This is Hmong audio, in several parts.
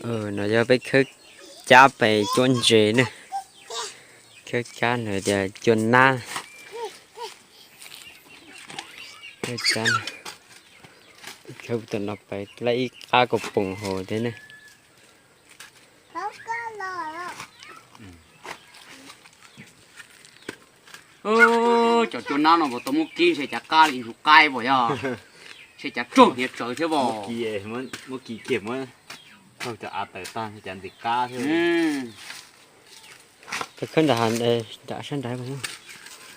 No yog peb khawb cab pais cuab ntses ne. Khawb cab no tias cuab nab. Khawb cab, khawb tam no pais laib ib qab kaus poom hauv thiab ne. Cov cuab nab no puas tau muab kib ntshe cas qab li ntug qaib puas yog? Ntshe cas tsuag hniav tsawv thiab os. Muab kib kiag muab taug cov av tawm tag ntshe cas ntxim qab thiab. Khawb nram, nram sab nrad.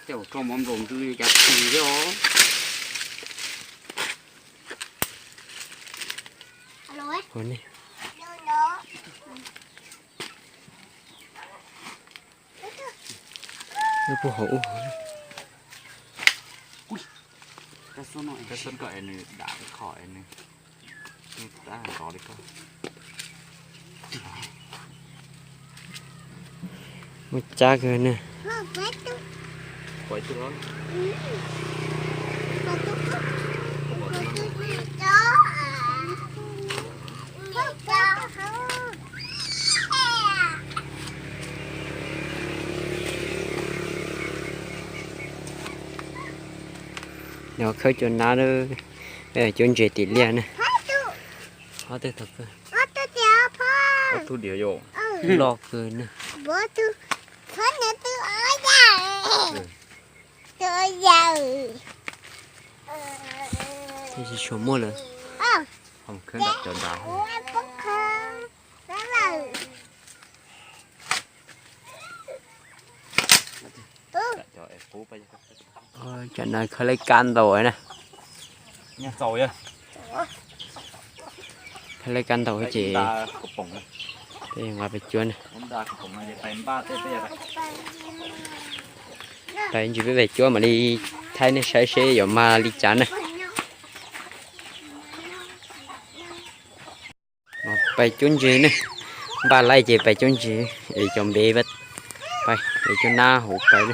Tej zaum rau mov nplaum ntsws cas tsis thiab os. Lub puag hauv ub. Koj es nws dam li qhov es nws, nws tab nrov li koj. Muaj cab kawg ne. Yog khawb cua nab, cuab ntses tim liaj ne. Ob tug, ob tug diam yom, loj kawg ne. Tsis tshua muaj lawm. Cov nrad. Tam no khawb laib kab ntau na. Khawb laib kab ntau ces peb nqa pais cuab na. Pais ntsis peb pais cuab mam li thaij nej saib seb yuav mag li cas na. Pais cuab ntses ne, npaj laij ces pais cuab ntses es cov npe pais es cuab nab hauv pais,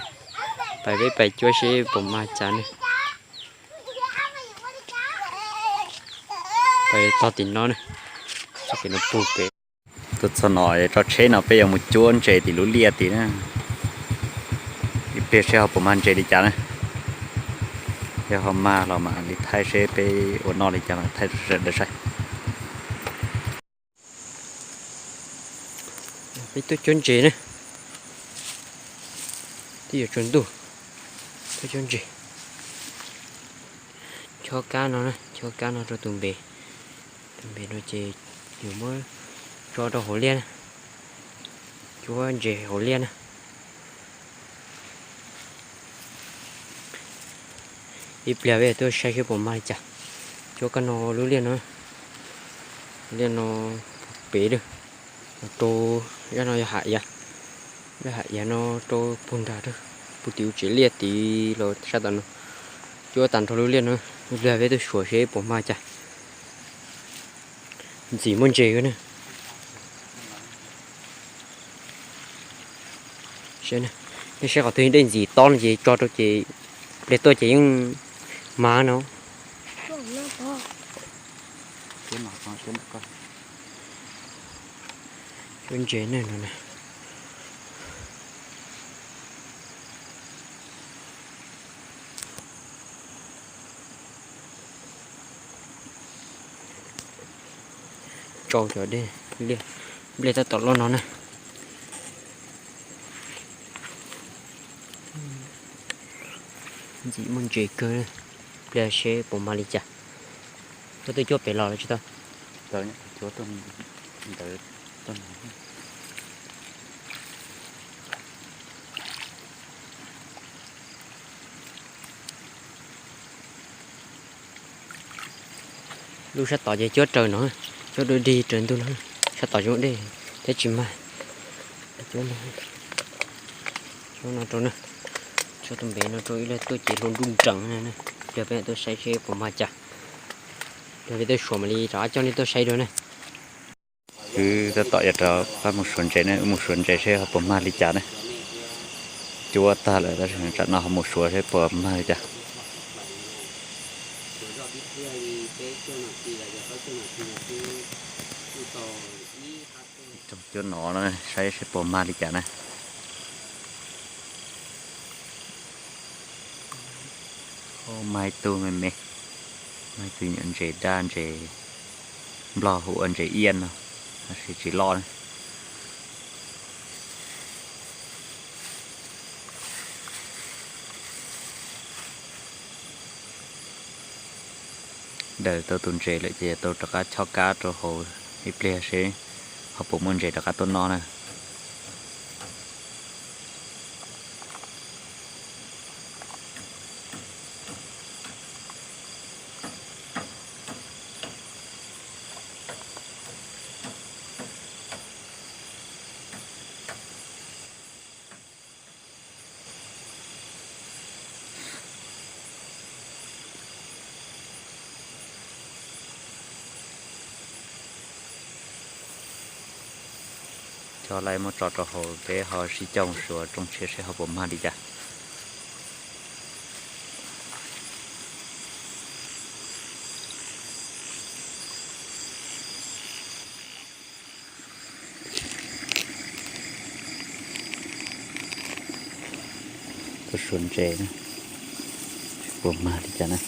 pais peb pais cuab seb puas mag cas ne. Pais tog tim no ne, txoj kev no puag pem. Tuaj txog no tso tsheb no peb yuav mus cuab ntses tim lub liaj tid na. Ib pliag seb ho puas mag ntses li cas na. Yog ho mag los mam li thaij seb peb ua noj li cas mas thaij rau sawv daws saib. Peb tuaj cuab ntses na, twb yuav tsaus ntuj, tuaj cuab ntses. Chob kab no, chob kab no rau tus npe, tus npe no ces yuav muab tso rau hauv liaj na, cuab ntses hauv liaj na. Ib pliag peb tuaj saib seb puas mag li cas. Cuab kab no lub liaj no, liaj no pem lawm, rau zaj no yog hais iav, zaj hais iav no rau puag nrad, puag tim u tsev liaj tid los sab tom no. Cuab tag nrho lub liaj no, ib pliag peb tuaj xyuas seb puas mag cas. Ntxim muaj ntses na. Nej saib qhov twg dej ntxim tob no ces tso rau ces pliag tuaj ces yeej mag no. Cuab ntses ne no na. Tsau cov dej liaj, nplej tab tom loj no na. Ntxim muaj ntses kawg, pliag seb puas mag li cas. Koj twb cuab pem los lawm tsis tau? Lub sab tod ces cuab raws no, cuab dua dig raws ntug no, sab tod zoo dej thiab tsis mag. Cuab no rau na, tso tus npe no rau ib pliag tuaj ces hlua nruj nrees na, ib pliag peb tuaj saib seb puas mag cas. Ib pliag peb tuaj suav mam li rov qab coj nej tuaj saib dua na. Wb tab tom yuav rov qab mus suav ntses ne, wb mus suav ntses seb ho puas mag li cas ne. Cuab tag lawm tab sis tsam no ho mus suav seb puas mag li cas. Cov cuab no saib seb puas mag li cas na. Mag ib tug me me, mag ib tug nyuam ntses daj ntses nplog hu ua ntses iab no, tab sis tsis loj na. Daws tau tus ntses lawm ces tau rov qab chob kab rau hauv ib pliag seb ho puas muaj ntses rov qab tuaj noj na. Coj lawm muab tso rau hauv peb ho sib coj mus suav rooj tshiab seb ho puas mag li cas. Tuaj suav ntses, puas mag li cas na.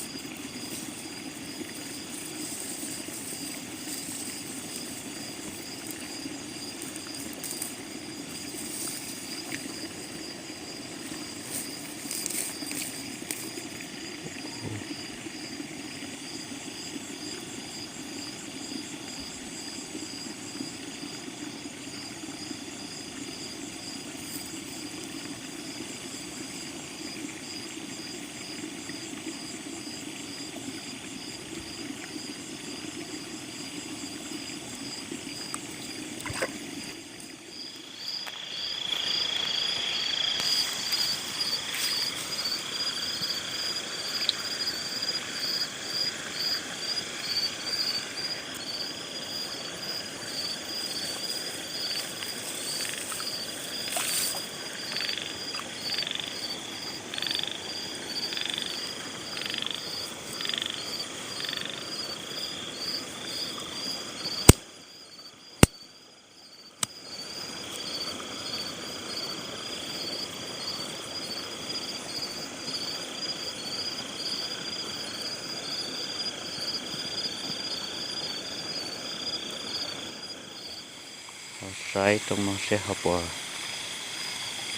Saib rooj no seb ho puas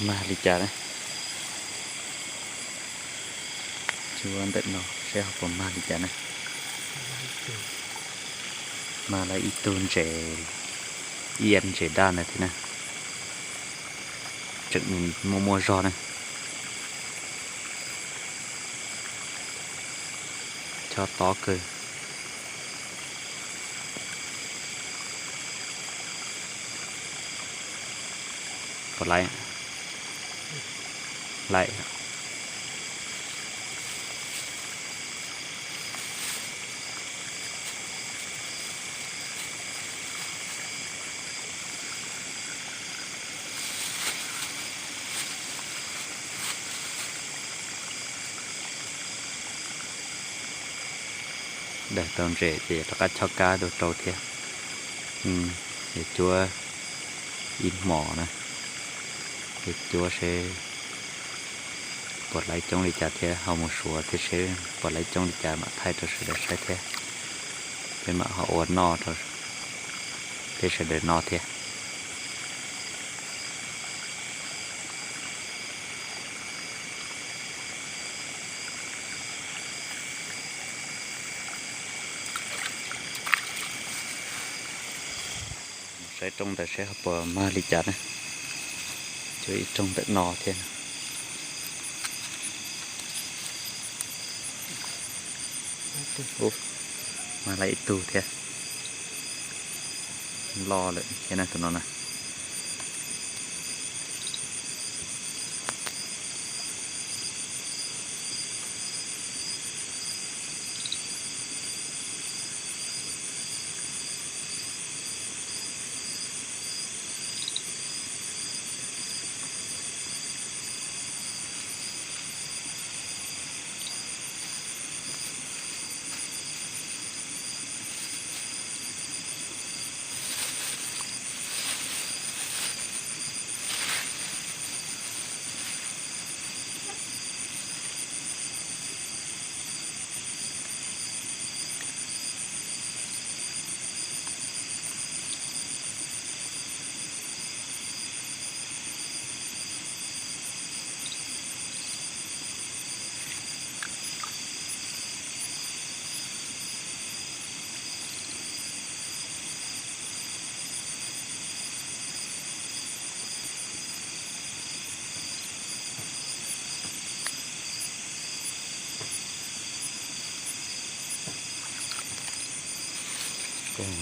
mag li cas na. Cuab ntawm no seb ho puas mag li cas na. Mag lawm ib tug ntses iab ntses daj na thiab na. Tseem muaj muaj zog na. Chob tob kawg. Puas laiv? Laiv. Daws tau ntses ces rov qab chob kab dua rau thiab. Yuav cuab ib hmos na, yuav cuab seb puas laiv coob li cas thiab ho mus suav thiab seb puas laiv coob li cas mam thaij rau sawv daws saib thiab. Peb mam ho ua noj rau peb sawv daws noj thiab. Saib rooj ntawd seb ho puas mag li cas na. Cuab ib rooj ntawm no thiab. Ub, mag lawm ib tug thiab. Loj lawm thiab na tus no na.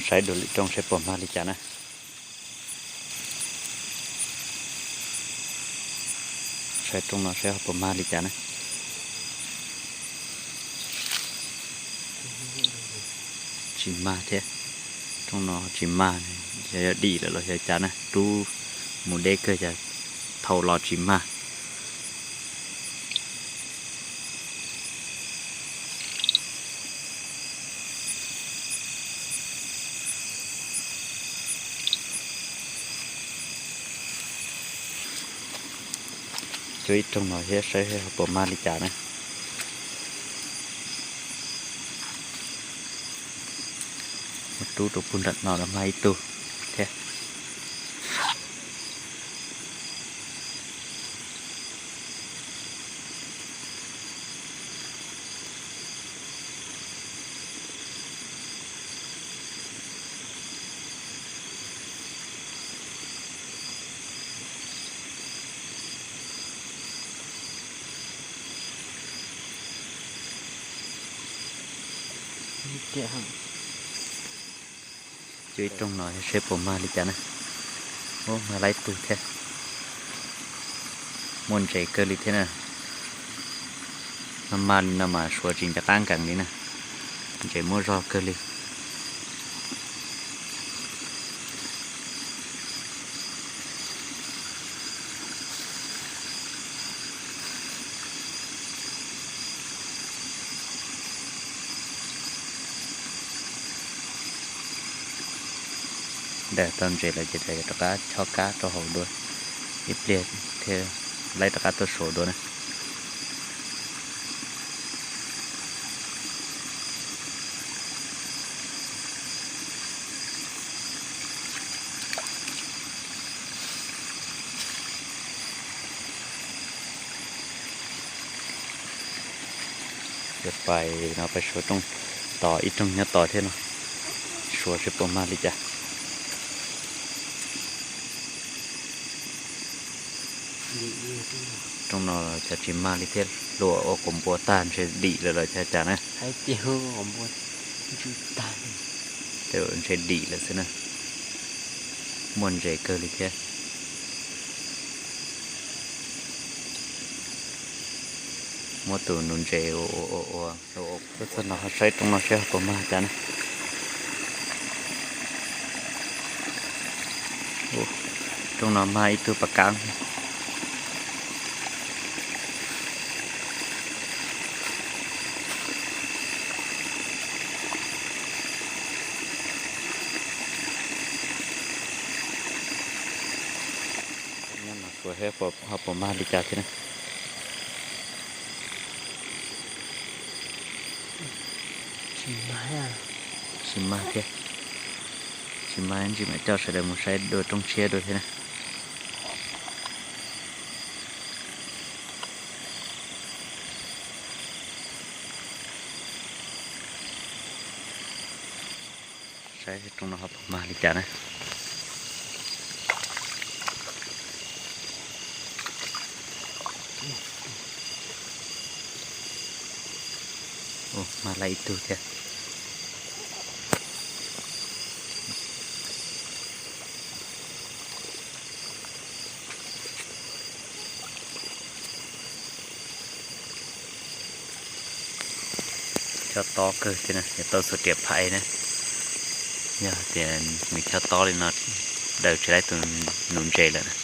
Saib dua lwm rooj saib puas mag li cas na. Saib rooj no saib ho puas mag li cas na. Tsis mag thiab. Rooj no tsis mag, yog yog dim lawm los yog cas na, rub mus deb kawg cas thau los tsis mag. Cuab ib rooj no thiab saib ho puas mag li cas na. Muab rub rau puag nram no los mag ib tug thiab. Cuab ib rooj no saib puas mag li cas na. Ub, mag lab ib tug thiab. Muaj ntses kawg li thiab na. Mag mag li no mas suav tsis nco qab nkees li na. Ntses muaj zog kawg li. Ntawm tau ntses lawm ces rov qab chob kab rau hauv dua ib pliag thiab laib rov qab tuaj suav dua na. Ces pais no pais suav rooj tos ib rooj nyob tos thiab no, suav seb puas mag li cas. Rooj no cas tsis mag li thiab, luaj ua quas npua tag ntshe dim lawm los cas cas na. Ntshe dim lawm xwb na. Muaj ntses kawg li thiab. Muab tus nuv ntses ua ua ua ua. Tuaj txog no ho saib rooj no saib ho puas mag cas na. Rooj no mag ib tug pas kab. Nyob no suav seb ho puas mag li cas thiab na. Tsis mag thiab. Tsis mag ntsis mam coj sawv daws mus saib dua rooj tshiab dua thiab na. Saib rooj no ho puas mag li cas na. Ua, mag lawm ib tug thiab. Chob tob kawg thiab na, yog tau xuas riam phais na. Yog tias nws chob tob li no, daws tsis laib tus nuv ntses lawm na.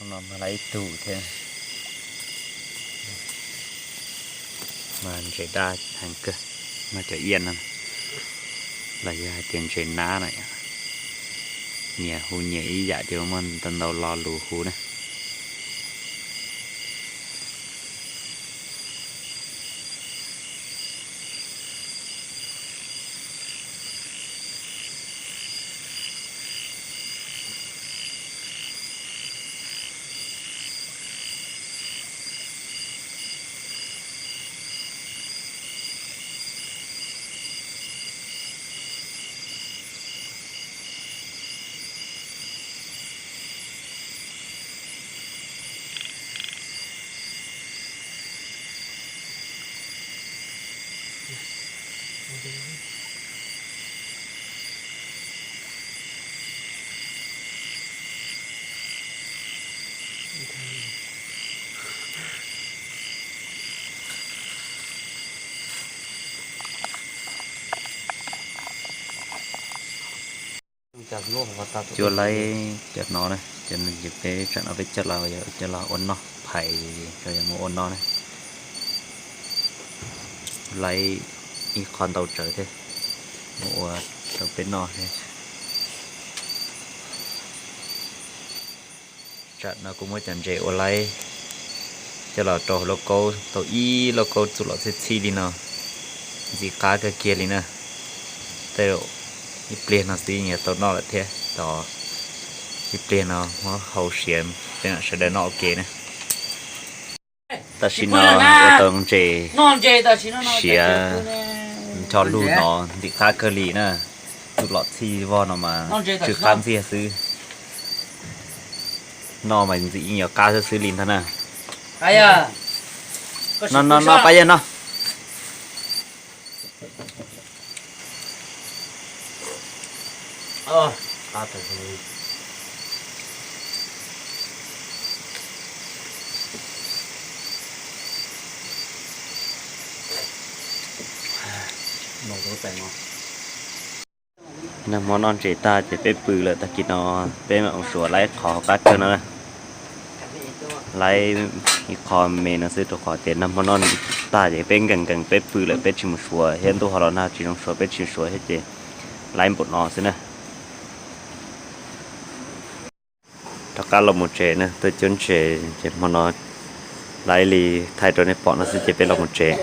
Rooj no mag lawm ib tug thiab. Mas ntses daj heev kawg, mas cov iab no los yog hais tias ntses nab na, nyias hu nyias ib yam ces muaj ntau ntau lo lus hu na. Cua laib cov no na, cov no ces peb tsam no peb coj los, coj los ua noj phais, coj los mus ua noj na. Laib ib qho ntau tsawv thiab, mus ua rau peb noj thiab. Tsam no kuv muab cov ntses ua laib coj los rau hauv lauj kaub, tau ib lauj kaub txuj lom txhij txhij li no, ntxim qab kawg kiag li na. Tej zaum ib pliag no xwb yuav tau noj lawm thiab, tos ib pliag no muab hau siav peb mam sawv daws noj ua ke na. Tam sim no ua tau ntses siav nrho lug no ntxim qab kawg li na. Txuj lom txhij vog no mas tsw qab ntxiag xwb. Noj mas ntxim yeej yuav qab xwb xwb li ntag na. No no no, pab yawg no. Nag hmo noj ntses tag ces peb pw lawm, tag kis no peb mam mus suav laib qhov hauv qab kawg no na. Laib ib qho me no xwb rau qhov tias nag hmo noj tag ces peb nkees nkees peb pw lawm, peb tsis mus suav thiab, ntuj ho los nag tsis zoo suav peb tsis mus suav thiab ces laib npaum no xwb na. Rov qab los mus tsev na, tuaj cuab ntses ces hmo no laib li thaij rau nej pom no xwb ces peb los mus tsev.